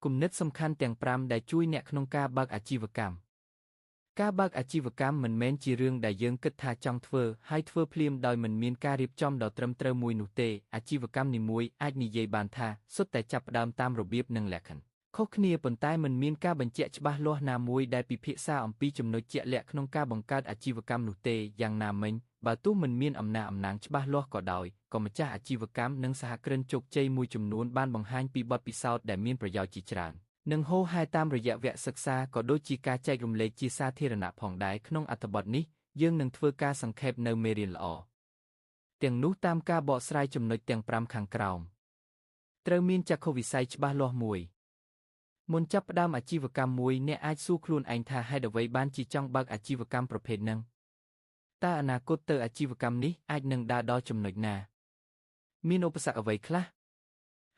គំនិតសំខាន់ទាំង5ដែលជួយអ្នកក្នុងការបើកអាជីវកម្មការបើកអាជីវកម្មមិនមែនជារឿងដែលយើងគិតថាចង់ធ្វើហើយធ្វើភ្លាមដោយមិនមានការរៀបចំដ៏ត្រឹមត្រូវមួយនោះទេអាជីវកម្មនីមួយអាចនិយាយបានថាសុទ្ធតែចាប់ផ្ដើមតាមរបៀបនិងលក្ខខណ្ឌខុសគ្នាប៉ុន្តែមិនមានការបញ្ជាក់ច្បាស់លាស់ណាមួយដែលពិភាក្សាអំពីចំណុចជាក់លាក់ក្នុងការបង្កើតអាជីវកម្មនោះទេយ៉ាងណាមិញបើទោះមិនមានអំណះអំណាងច្បាស់លាស់ក៏ដោយក៏ម្ចាស់អាជីវកម្មនិងសហគ្រិនជោគជ័យមួយចំនួនបានបង្ហាញពីបទពិសោធន៍ដែលមានប្រយោជន៍ជាច្រើននិងហូរហែតាមរយៈវគ្គសិក្សាក៏ដូចជាការចែករំលែកជាសាធារណៈផងដែរក្នុងអត្ថបទនេះយើងនឹងធ្វើការសង្ខេបនៅមេរៀនល្អទាំងនោះតាមការបកស្រាយចំណុចទាំង5ខាងក្រោមត្រូវមានចក្ខុវិស័យច្បាស់លាស់មួយមុនចាប់ផ្ដើមអាជីវកម្មមួយអ្នកអាចសួរខ្លួនឯងថាហេតុអ្វីបានជាចង់បើកអាជីវកម្មប្រភេទហ្នឹងតើអនាគតទៅអាជីវកម្មនេះអាចនឹងដើរដល់ចំណុចណាមានឧបសគ្គអ្វីខ្លះ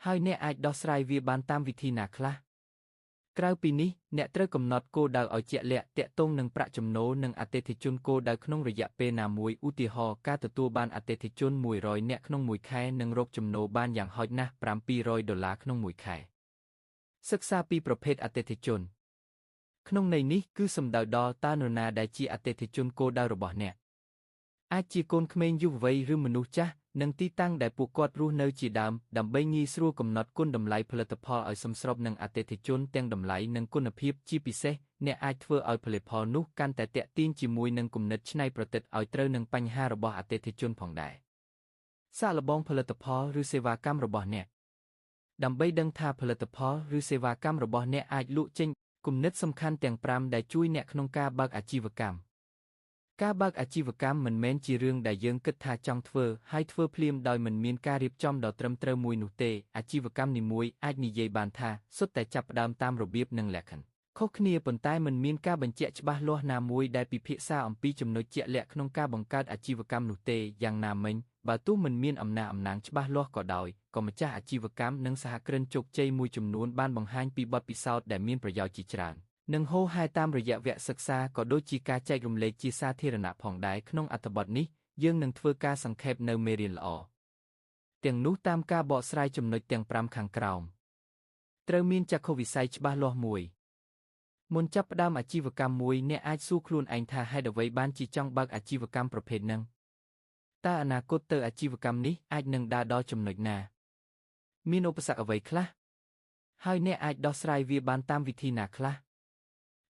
ហើយអ្នកអាចដោះស្រាយវាបានតាមវិធីណាខ្លះក្រៅពីនេះអ្នកត្រូវកំណត់គោលដៅឲ្យជាក់លាក់ទាក់ទងនឹងប្រាក់ចំណូលនិងអតិថិជនគោលដៅក្នុងរយៈពេលណាមួយឧទាហរណ៍ការទទួលបានអតិថិជន100នាក់ក្នុងមួយខែនិងរកចំណូលបានយ៉ាងហោចណាស់700ដុល្លារក្នុងមួយខែសិក្សាពីប្រភេទអតិថិជនក្នុងន័យនេះគឺសំដៅដល់តើនរណាដែលជាអតិថិជនគោលដៅរបស់អ្នកអាចជាកូនក្មេងយុវវ័យឬមនុស្សចាស់និងទីតាំងដែលពួកគាត់រស់នៅជាដើមដើម្បីងាយស្រួលកំណត់គុណតម្លៃផលិតផលឲ្យសមស្របនឹងអតិថិជនទាំងតម្លៃនិងគុណភាពជាពិសេសអ្នកអាចធ្វើឲ្យផលិតផលនោះកាន់តែទាក់ទាញជាមួយនឹងគំនិតច្នៃប្រឌិតឲ្យត្រូវនឹងបញ្ហារបស់អតិថិជនផងដែរសាកល្បងផលិតផលឬសេវាកម្មរបស់អ្នកដើម្បីដឹងថាផលិតផលឬសេវាកម្មរបស់អ្នកអាចលក់ចេញគំនិតសំខាន់ទាំង5ដែលជួយអ្នកក្នុងការបើកអាជីវកម្មការបើកអាជីវកម្មមិនមែនជារឿងដែលយើងគិតថាចង់ធ្វើហើយធ្វើភ្លាមដោយមិនមានការរៀបចំដ៏ត្រឹមត្រូវមួយនោះទេអាជីវកម្មនីមួយអាចនិយាយបានថាសុទ្ធតែចាប់ផ្ដើមតាមរបៀបនិងលក្ខខណ្ឌខុសគ្នាប៉ុន្តែមិនមានការបញ្ជាក់ច្បាស់លាស់ណាមួយដែលពិភាក្សាអំពីចំណុចជាក់លាក់ក្នុងការបង្កើតអាជីវកម្មនោះទេយ៉ាងណាមិញបើទោះមិនមានអំណះអំណាងច្បាស់លាស់ក៏ដោយក៏ម្ចាស់អាជីវកម្មនិងសហគ្រិនជោគជ័យមួយចំនួនបានបង្ហាញពីបទពិសោធន៍ដែលមានប្រយោជន៍ជាច្រើននិងហូរហែតាមរយៈវគ្គសិក្សាក៏ដូចជាការចែករំលែកជាសាធារណៈផងដែរក្នុងអត្ថបទនេះយើងនឹងធ្វើការសង្ខេបនៅមេរៀនល្អទាំងនោះតាមការបកស្រាយចំណុចទាំង5ខាងក្រោមត្រូវមានចក្ខុវិស័យច្បាស់លាស់មួយមុនចាប់ផ្ដើមអាជីវកម្មមួយអ្នកអាចសួរខ្លួនឯងថាហេតុអ្វីបានជាចង់បើកអាជីវកម្មប្រភេទហ្នឹងតើអនាគតទៅអាជីវកម្មនេះអាចនឹងដើរដល់ចំណុចណាមានឧបសគ្គអ្វីខ្លះហើយអ្នកអាចដោះស្រាយវាបានតាមវិធីណាខ្លះ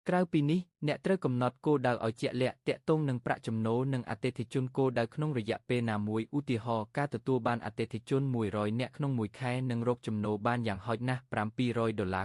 ក្រៅពីនេះអ្នកត្រូវកំណត់គោលដៅឲ្យជាក់លាក់ទាក់ទងនឹងប្រាក់ចំណូលនិងអតិថិជនគោលដៅក្នុងរយៈពេលណាមួយឧទាហរណ៍ការទទួលបានអតិថិជន100នាក់ក្នុងមួយខែនិងរកចំណូលបានយ៉ាងហោចណាស់700ដុល្លារ